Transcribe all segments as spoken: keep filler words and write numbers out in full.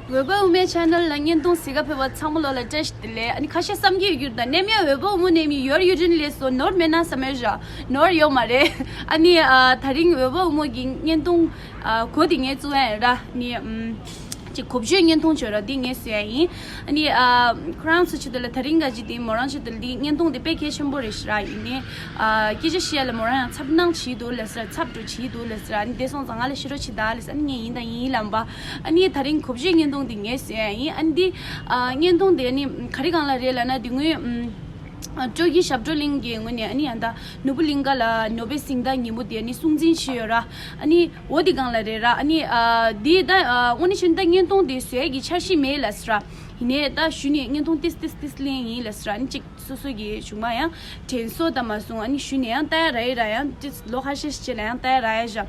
འོད་དཔག་དབུ་མའི་ཆེ་ནལ་ལ་བརྙན་ཐུང་གཟིགས་ག་ཕེབས་པ་ཚང་མ་ལོ་ལ་བཀྲ་ཤིས་བདེ་ལེགས། ཨ་ནི་ཁ་ཤས་བསམ་གྱི་ཡོད་རྒྱུ་ད་ནེམ་ཡ་འོད་དཔག་དབུ་མ་ནེམ་ཡི་ཡོར་ཡུ་ཌིན་ལེ་སོ་ནོར་མེད་ན་བསམ་ཡོད་བཞག་ནོར་ཡོད་མ་རེད། ཨ་ནི་ཨ་ད་རིང་འོད་དཔག་དབུ་མ་གི་བརྙན་ཐུང་ཨ་གོ་དེ་ངས་བཙུགས་ཡ་ཡིན་ར། ནི་ཨམ་ཅིག་གོ་བརྗོད་བརྙན་ཐུང་བྱོས་ར་འདི་ངས་བཟོས་ཡ་ཡིན། ཨ་ནི་ཨ་ཁོ་རང་ཚོ་ཆེད་དུ་ལ་ད་རིང་ག་ཅི་དེ་མོ་རང་ཆེད་དུ་ལ་འདི་བརྙན་ཐུང་དེ་དཔེ་གལ་ཆེན་པོ་རེད་ཤི་ར། ཡིན་ནའི་ཨ་སྐད་ཆ་བཤད་ཡ་ལ་མོ་རང་ཡང་འཚབ་སྣང་བྱེད་འདུག་ལེ་སི་ར། འཚབ་འགྲོ་བྱེད་འདུག་ལེ་སི་ར། ཨ་ནི་དེ་སོང་ཙང་ང་ལ་ཤི་རོ་ཆེ་ད་ལེ་སི། ཨ་ནི་ངས་ཡིན་དང་ཡིན་ལམ་པ། ཨ་ནི་ད་རིང་གོ་བརྗོད་བརྙན་ཐུང་འདི་ངས་བཟོས་ཡ་ཡིན། ཨ་ནི་འདི་ཨ་བརྙན་ཐུང་དེ་ནི་ག་རེ་སྒང་ལ་རེད་ལབ་ན། དེ་སྔོན་ཨམ་ཨ་སྤྲོ་སྐྱིད་ཞབས་བྲོ་གླིང་གི་ངོས་ནས་ཨ་ནི་ཡང་ད་ནོར་བུ་གླིང་ག་ལ་ནོ་བེལ་གཟེངས་རྟགས་ཉིན་མོ་དེ་ཨ་ནི་སྲུང་བརྩི་བྱས་ཡོད་ར། ཨ་ནི་འོ་དེ་སྒང་ལ་རེད་ར། ཨ་ནི་ཨ་འདི་ད་ཨ་དངོས་གནས་བྱས་ན་ད་བརྙན་ཐུང་དེ་བཟོ་ཡ་གི་འཆར་གཞི་མེད་ལབ་སི་ར། ཡིན་ནའི་ད་གཞུག་ནས་བརྙན་ཐུང་ཏིས་ཏིས་ཏིས་ལེན་ཡིན་ལབ་སི་ར། ཨ་ནི་གཅིག་སོ་སོ་གི་གཞུག་མ་ཡང་དྲན་གསོ་དང་མ་སོང་། ཨ་ནི་གཞུག་ནས་ཡང་ལྟ་ཡ་ར་ཡི་ར། ཡང་ཏིས་ལོ་ཁ་ཤས་ཤིག་རྗེས་ལ་ཡང་ལྟ་ཡ་ར་ཡ་བཞག་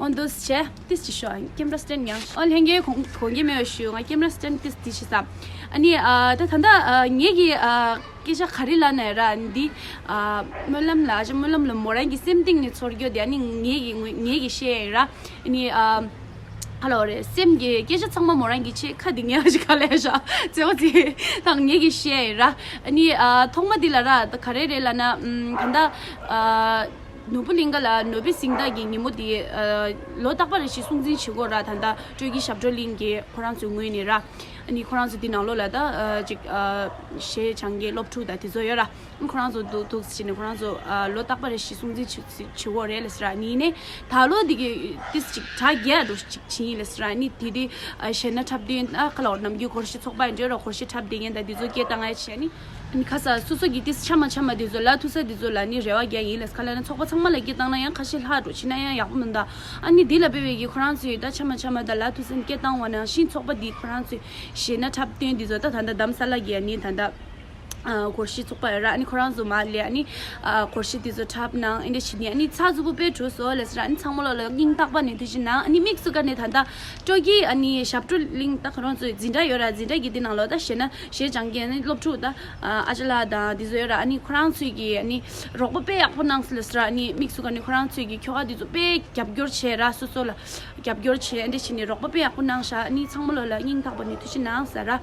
འོ་འདུག་སེ་བྱས། ཏིས་ཅི་ཤོག་ཀེམ་ར་སི་ཊེན་ཌི་ཡང་། ཨོ་ལྷན་རྒྱས་གོང་གོང་གི་མེད་པ་ཞུ། ང་ཀེམ་ར་སི་ཊེན་ཌི་ཏིས་ཏིས་ཤི་ས། ཨ་ནི་ཨ་ད་ད་ད་ཨ་ངེད་ཀྱི་ཨ་སྐད་ཆ་ག་རེ་ལབ་ན་ཡ་ར། འདི་ཨ་སྨོན་ལམ་ལ་ཨ་ཅག་སྨོན་ལམ་ལ་མོ་རང་གི་སེམས་གཏིང་ནས་ཚོར་རྒྱུ་དེ་ཨ་ནི་ངེད་ཀྱི་ངེད་ཀྱི་བཤད་ཡ་ཡིན་ར། ཨ་ནི་ཨ་ཧ་ལོ་རེད། སེམས་ཀྱི་སྐད་ཆ་ཚང་མ་མོ་རང་གི་ཆེད་ཁ་འདི་ངས་ཨ་ཅག་ག་ལས་བཞག་ཙེ་བ་ཙེ་དང་ངེད་ཀྱི་བཤད་ཡ་ཡིན་ར། ཨ་ནི་ཨ་ཐོག་མ་འདི་ལ་ར་ད་ག་རེ་རེད་ལབ་ན། ཨམ་ད་ལྟ་ཨ། ནོར་བུ་གླིང་ག་ལ་ནོ་བེལ་གཟེངས་རྟགས་ཀྱི་ཉིན་མོ་དེ་ཨ་ལོ་རྟག་པ་རེ་བཞིན་སྲུང་བརྩི་བྱེད་དགོས་ར། ད་ལྟ་སྤྲོ་སྐྱིད་ཞབས་བྲོ་གླིང་གི་ཁོ་རང་ཚོའི་ངོས་ནས་ར། ཨ་ནི་ཁོ་རང་ཚོ་དེ་ནང་ལོགས་ལ་ད་ཨ་ཅིག་ཨ་གཞས་སྦྱང་མཁན་སློབ་ཕྲུག་དང་དེ་ཚོ་ཡོད་ར། ཁོ་རང་ཚོ་འདུག་འདུག་ཟེར་ནས་ཁོ་རང་ཚོ་ཨ་ལོ་རྟག་པ་རེ་བཞིན་སྲུང་བརྩི་བྱེད་བྱེད་དགོས་རེད་ལབ་ཟེར་ར། ཨ་ནི་ནས་ད་ལོ་འདི་གི་ཏིས་ཅིག་གྲ་རྒྱས་འགྲོ་ཅིག་བྱིན་ཡིན་ལབ་ཟེར་ར། ཨ་ནི་དེ་དེ་ཨ་གཞས་སྣ་འཁྲབ་སྟོན་ཨ་ཁ་ལོ་ནམ་རྒྱུན་སྒོར་གཞས་ཚོགས་པ་ཡིན་འགྲོ་ར། སྒོར་གཞས་འཁྲབ་བསྡད་མཁན་དང་དེ་ཚོ་སྐད་བཏང་ཡ་བྱས་ནི། ཨ་ནི་ཁ་ས་སོ་སོ་གི་ཏིས་ཆ་མ་ཆ་མ་དེ་ཚོ་ལ་ཐུག་ས་དེ་ཚོ་ལ་ནི་རེ་བ་རྒྱག་ཡིན་ལབ། ག་ལ་ན་ཚོགས་པ་ཚང་མ་ལ་སྐད་བཏང་ན་ཡང་ཁ་ཤས་ལྷག་འགྲོ་ཕྱིན་ན་ཡང་ཡག་པོ་མི་འདུག་ཨ་ནི་དེ་ལ་དཔེ་བའི་གི་ཁོ་རང་ཚོས་ད་ཆ་མ་ཆ་མ་ད་ལ་ཐུག་ས་ནས་སྐད་བཏང་བ་ནང་བཞིན་ཚོགས་པ་འདི་ཁོ་རང་ཚོས་གཞས་སྣ་འཁྲབ་སྟོན་དེ་ཚོ་ད་ད་ལྟ་རྡ་རམ་ས་ལ་གི་ཨ་ནི་ད་ལྟ་ཨ་སྒོར་གཞས་ཚོགས་པ་ཡོད་ར། ཨ་ནི་ཁོ་རང་ཚོ་མ་ལས་ཨ་ནི་ཨ་སྒོར་གཞས་དེ་ཚོ་འཁྲབ་གནང་། ཨེ་འདྲ་བྱེད་ནི་ཨ་ནི་ཚགས་ཚུད་པོ་དཔེ་གྲུབ་སོང་ལབ་ཟེར་ར། ཨ་ནི་ཚང་མ་ལོ་ལ་སྙིང་ཐག་པ་ནས་ཐུགས་རྗེ་གནང་། ཨ་ནི་དམིགས་སུ་བཀར་ནས་ད་ལྟ་སྤྲོ་སྐྱིད་ཨ་ནི་ཞབས་བྲོ་གླིང་ད་ཁོ་རང་ཚོའི་འཛིན་གྲྭ་ཡོད་ར། འཛིན་གྲྭ་གི་དེ་ནང་ལོ་ད་གཞས་ན་གཞས་སྦྱང་མཁན་ནི་སློབ་ཕྲུག་ད་ཨ་ཅག་ལགས་དང་དེ་ཚོ་ཡོད་ར། ཨ་ནི་ཁོ་རང་ཚོས་ཀྱི་ཨ་ནི་རོགས་པ་དཔེ་ཡག་པོ་གནང་སོང་ལབ་ཟེར་ར། ཨ་ནི་དམིགས་སུ་བཀར་ནས་ཁོ་རང་ཚོས་ཀྱི་ཁྱོ་ག་དེ་ཚོ་དཔེ་རྒྱབ་སྐྱོར་བྱས་ར། སོ་སོ་ལ་རྒྱབ་སྐྱོར་བྱས་ཨེ་འདྲ་བྱས་ནས་རོགས་པ་དཔེ་ཡག་པོ་གནང་ཤག་ཨ་ནི་ཚང་མ་ལོ་ལ་སྙིང་ཐག་པ་ནས་ཐུགས་རྗེ་གནང་ཟེར་ར།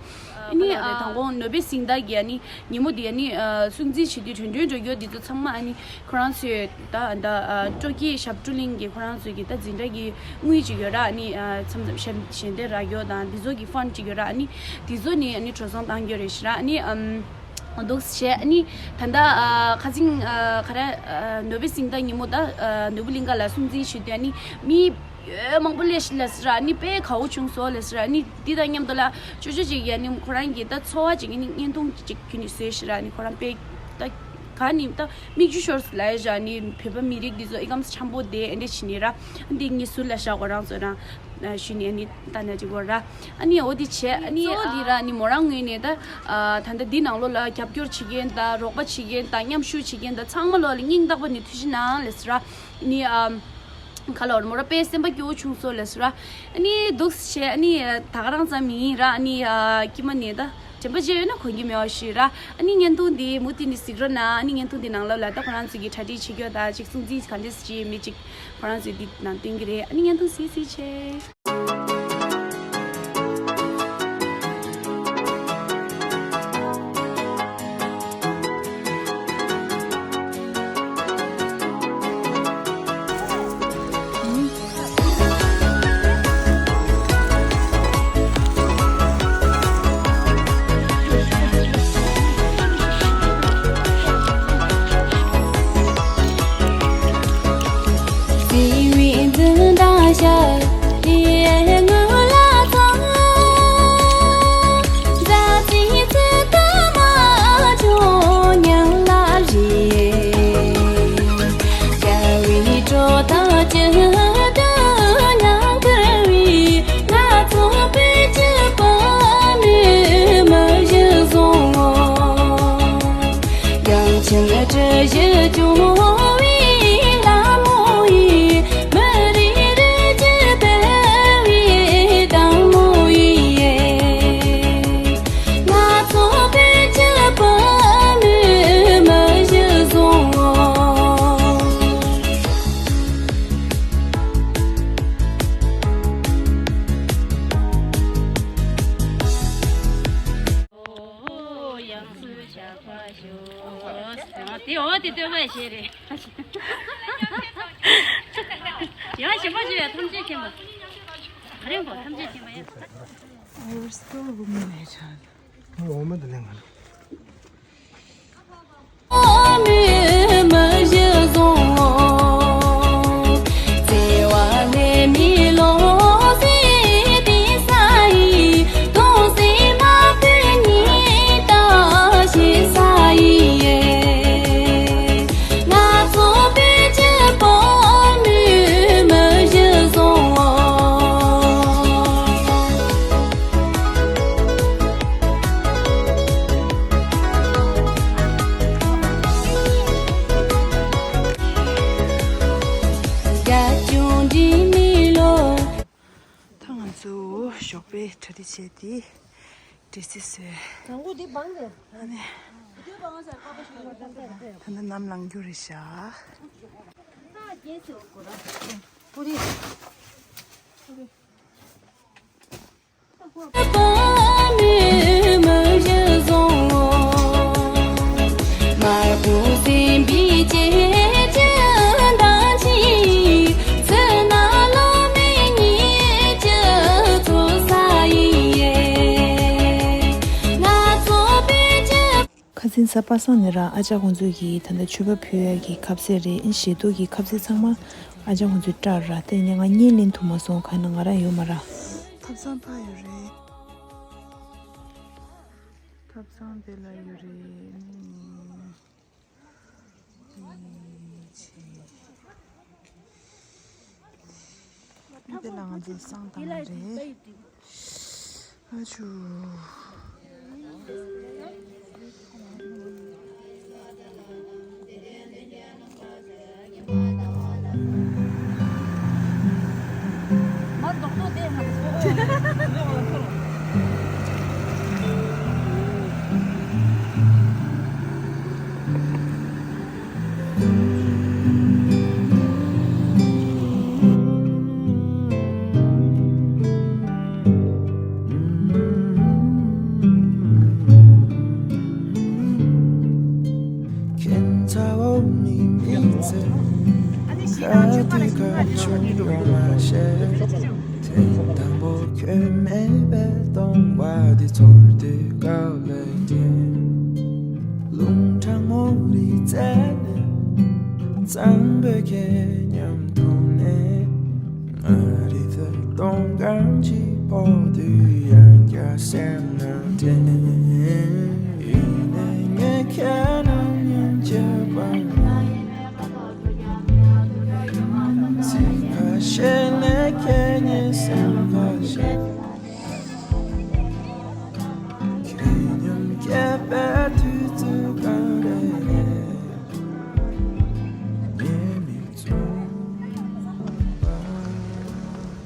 ཨ་ནི་ཨ་དང་པོ་ནོ་བེལ་གཟེངས་རྟགས་ཀྱི་ཨ་ནི་ཉིན་མོ་དེ་ཨ་ནི་ཨ་སྲུང་བརྩི་བྱེད་དུས་དྲན་དྲན་འགྲོ་རྒྱུ་དེ་ཚོ་ཚང་མ་ཨ་ནི་ཁོ་རང་ཚོས་ད་ད་ཨ་སྤྲོ་སྐྱིད་ཞབས་བྲོ་གླིང་གི་ཁོ་རང་ཚོས་ཀྱི་ད་འཛིན་གྲྭ་གི་དངུལ་ཅིག་ཡོད་ར། ཨ་ནི་ཨ་མཚམས་མཚམས་ཞལ་ཞལ་འདེབས་རག་རྒྱུ་དང་དེ་ཚོ་གི་ཕན་ཌི་ཅིག་ཡོད་ར། ཨ་ནི་དེ་ཚོ་ནི་ཨ་ནི་འགྲོ་སོང་བཏང་རྒྱུ་རེད་ཤི་ར། ཨ་ནི་ཨམ་འདུག་སེ་བྱས། ཨ་ནི་ད་ལྟ་ཨ་ཁ་སང་ཨ་ག་རེ་ཨ་ནོ་བེལ་གཟེངས་རྟགས་ཉིན་མོ་ད་ཨ་ནོར་བུ་གླིང་ག་ལ་སྲུང་བརྩི་ཞུས་དུས་ཨ་ནི་མི་ཡོད་མང་པོ་སླེབས་ཤག་ལབ་ཟེར་ར། ཨ་ནི་དཔེ་དགའ་བོ་བྱུང་སོང་ལབ་ཟེར་ར། ཨ་ནི་འདི་དང་མཉམ་དུ་ལ་ཅོ་ཅོ་ཅིག་ཡ་ནི་ཁོ་རང་གི་ད་འཚོ་བ་ཅིག་ཨ་ནི་བརྙན་ཐུང་ཅིག་ཁྱོན་ནས་བཟོས་ཤི་ར། ཨ་ནི་ཁོ་རང་དཔེ་ད་ག་ནི་ད་མིག་ཆུ་ཤོར་སོང་ལབ་ཡ་ཞིག་ཨ་ནི་བོད་པ་མི་རིགས་འདི་ཚོ་ཨི་ཀམ་སི་འཆམ་པོ་བསྡད་ཨེ་འདྲ་བྱེད་ནི་ར། ཨ་འདི་ངའི་ཟུར་ལ་བཞག་གོ་རང་ཚོ་རང་ཞུས་ནས་ཨ་ནི་ལྟ་ན་ཅིག་གོ་ར། ཨ་ནི་འོ་དེ་བྱས། ཨ་ནི་གཙོ་བོ་འདི་ར་ཨ་ནི་མོ་རང་ངོས་ནས་ད་ཨ་ད་ལྟ་འདི་ནང་ལོགས་ལ་རྒྱབ་སྐྱོར་བྱེད་མཁན་དང་རོགས་པ་བྱེད་མཁན་དང་མཉམ་ཞུགས་བྱེད་མཁན་དང་ཚང་མ་ལོགས་ལ་སྙིང་ཐག་པ་ནས་ཐུགས་རྗེ་གནང་ལབ་ཟེར་ར། ཨ་ནི་ཨ་ག་ལོར་མོ་ར་དཔེ་སེམས་པ་སྐྱོ་བོ་བྱུང་སོང་ལབ་ཟེར་ར། ཨ་ནི་འདུག་སེ་བྱས། ཨ་ནི་ད་ག་རང་ཙམ་ཡིན་ར། ཨ་ནི་ཨ་ཀྱི་མ་ནས་ད་དྲན་པ་བརྗེད་ཡོད་ན་གོ་གི་མེད་པ་ཞུས་ར། ཨ་ནི་བརྙན་ཐུང་འདི་མུ་མཐུད་ནས་གཟིགས་རོགས་གནང་། ཨ་ནི་བརྙན་ཐུང་འདི་ནང་ལོགས་ལ་ད་ཁོ་རང་ཚོ་གི་གྲ་སྒྲིག་བྱེད་རྒྱུ་དང་ཅིག་སྲུང་བརྩི་ག་འདྲས་བྱེད་མི་ཅིག་ཁོ་རང་ཚོས་འདི་ནང་སྟོན་གི་རེད། ཨ་ནི་བརྙན་ཐུང་གཟིགས་གཟིགས་བྱས། དེ་འོ་དེ་བསྟོད་པ་བྱས་རེད། ཡང་ཞིབ་པ་བྱས་ཡ་ཐམས་ཅད་མཁྱེན་པ། ག་རེ་གོ་ཐམས་ཅད་མཁྱེན་པ་ཡ། Our store room later. འོ་མ་དེ་ལེན་ག་ན། ད་ང་ཚོ་ཞོགས་པའི་གྲ་སྒྲིག་བྱས་ཏེ། འདྲེ་སི་བཟོས། དང་པོ་འདི་བང་ཟེར། ཨ་ནི། འདི་བང་ཟེར་ཁ་པ་ཞིག་ཡོད་པ་ཟེར། ད་ནི་ནམ་ལངས་རྒྱུ་རེད་ཤག་ད་རྒྱས་སུ་གོ་ར། པུ་རི། ཁ་སང་གཟའ་པ་སངས་ནས་ར་ཨ་ཅག་ཁོང་ཚོ་གིས་ད་ལྟ་མཆོད་པ་ཕུལ་ཡག་གི་ཁ་ཟས་རེད། ཨིན་ཞེ་ཏོག་གི་ཁ་ཟས་ཚང་མ་ཨ་ཅག་ཁོང་ཚོས་སྤྲད་ར། དེ་ནས་ང་གཉིས་ལེན་ཐུབ་མ་སོང་། གང་ཡིན་ན་ང་རང་ཡོད་མ་ར། ཐབ་ཚང་ཕར་ཡོད་རེད། ཐབ་ཚང་དེ་ལ་ཡོད་རེད། འདི་ལ་ང་ཚོ་བསང་བཏང་ནི་རེད། ཨ་ཆུ། ཁྱེད་ཚ་བོ་མི་མི་ཚེ་ཁ་དུས་ཁ་ཆུང་ཡོང་མ་ཤེས། དེ་དང་པོ་ཁྱོད་མེད་པའི་སྟོང་པ་འདི་ཚོར་དུས་དཀའ་ལས་ཀྱིས། རླུང་གྲང་མོ་རི་རྩེ་ནས་གཙང་པོའི་ཁྱེད་མཉམ་འཐུང་ནས། ང་རི་ཚོའི་སྟོང་སྐམ་གྱི་ཕོག་དུས་ཡང་བསྐྱར་སེམས་ནང་དྲན། ཡིན་ནའི་ངས་ཁྱེད་རང་མཉམ་སྐྱེས་པ་ན། ཚིག་ཁ་ཤས་ནས་ཁྱེད་ཉིད་སེམས་ཁ་ཤས། ཁྱེད་མཉམ་སྐྱེས་པའི་དུས་ཚོད་ག་རེ་རེད། ངའི་མིག་བཙུམ་པ་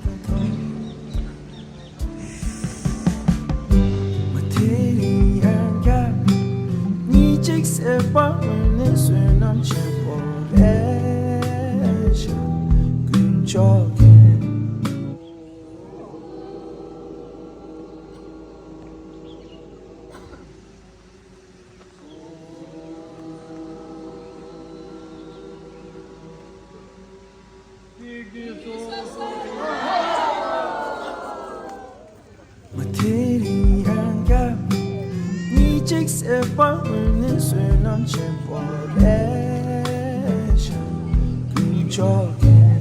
མཐོང་། མ་དེ་རིང་ཡང་བསྐྱར་གཉིད་ཅིག་སད་པ་ནི་བསོད་ནམས་ཆེན་པོ་རེད་ཤག་དཀོན་མཆོག་མཁྱེན། མ་དེ་རིང་ཡང་བསྐྱར་གཉིད་ཅིག་སད་པ་ནི་བསོད་ནམས་ཆེན་པོ་རེད་ཤག་དཀོན་མཆོག་མཁྱེན།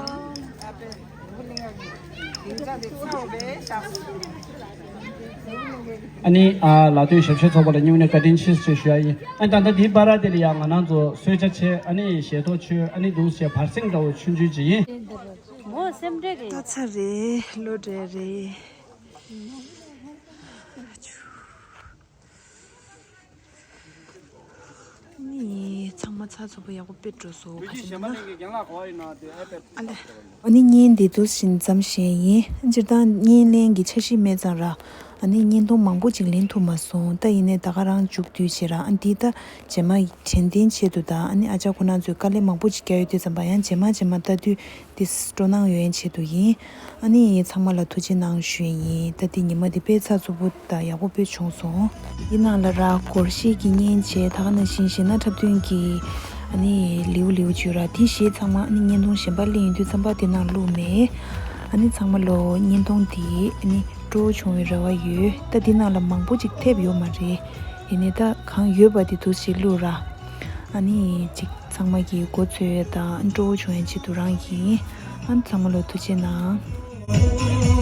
ཨ་ནི་ཨ་ལ་དོན་ཞབས་ཞུ་ཚོགས་པ་ལ་སྙིང་ནས་བཀའ་དྲིན་ཆེ་ཞེས་ཞུ་ཡ་ཡིན། ཨ་ནི་ད་ལྟ་འདིའི་བར་དེ་ལ་ཡང་ང་རང་ཚོ་གསོལ་ཇ་ཆེ། ཨ་ནི་ཞལ་ཏོག་མཆོད། ཨ་ནི་འདུག་སེ་བར་གསེང་འདྲ་བོ་ཆུང་ཆུང་ཅིག་ཡིན། མོ་སེམས་ཁྲལ་རེད། ལྟ་ཚར་རེད། ལོ་འདྲ་རེད། ནི་ཚང་མ་ཚགས་ཚུད་པོ་ཡག་པོ་དཔེ་འགྲོ་སོང་། ག་ཅི་ན། ཨ་ལེ། ཨ་ནི་བརྙན་འདི་འདུག་སེ་མཚམས་བཞག་ཡིན། སྤྱིར་བཏང་བརྙན་ལེན་གྱི་འཆར་གཞི་མེད་ཙང་ར། ཨ་ནི་བརྙན་ཐུང་མང་པོ་ཅིག་ལེན་ཐུབ་མ་སོང་། ད་ཡིན་ནའི་ད་ག་རང་མཇུག་བསྡུས་བྱས་ར། ཨ་འདི་ད་རྗེས་མ་དྲན་རྟེན་ཆེད་དུ་དང་། ཨ་ནི་ཨ་ཅག་ཁོ་རང་ཚོས་དཀའ་ལས་མང་པོ་ཅིག་བརྒྱབ་ཡོད་དུས་ཙམ་པ། ཡང་རྗེས་མ་རྗེས་མ་ལྟ་དུས་དེ་སྤྲོ་སྣང་ཡོད་ཡན་ཆེད་དུ་ཡིན། ཨ་ནི་ཚང་མ་ལ་ཐུགས་རྗེ་གནང་ཞུ་ཡིན། ད་དེ་ཉི་མ་དེ་དཔེ་ཚགས་ཚུད་པོ་དང་ཡག་པོ་དཔེ་བྱུང་སོང་། དེ་ནང་ལ་ར་སྒོར་གཞས་ཀྱི་བརྙན་བྱས། ད་ག་ནང་བཞིན་གཞས་སྣ་འཁྲབ་སྟོན་གྱི་ཨ་ནི་ལེའུ་ལེའུ་བརྗོད་ར། དེ་གཞས་ཚང་མ་ཨ་ནི་བརྙན་ཐུང་གཞན་པ་གླེང་ཡོང་དུས་ཙམ་པ་དེ་ནང་བླུགས་མེད། ཨ་ནི་ཚང་མ་ལོ་བརྙན་ཐུང་དེ་ཨ་ནི་སྤྲོ་བོ་བྱུང་བའི་རེ་བ་ཡོད། ད་དེ་ནང་ལ་མང་པོ་ཅིག་ཐེབས་ཡོད་མ་རེད། ཡིན་ནའི་ད་གང་ཡོད་པ་དེ་འདུག་སེ་བླུགས་ར། ཨ་ནི་ཅིག་ཚང་མ་གི་མགོ་ཚོས་དང་སྤྲོ་བོ་བྱུང་ཡན་ཆེད་དུ་རང་ཡིན། ཨ་ནི་ཚང་མ་ལོ་ཐུགས་རྗེ་གནང་།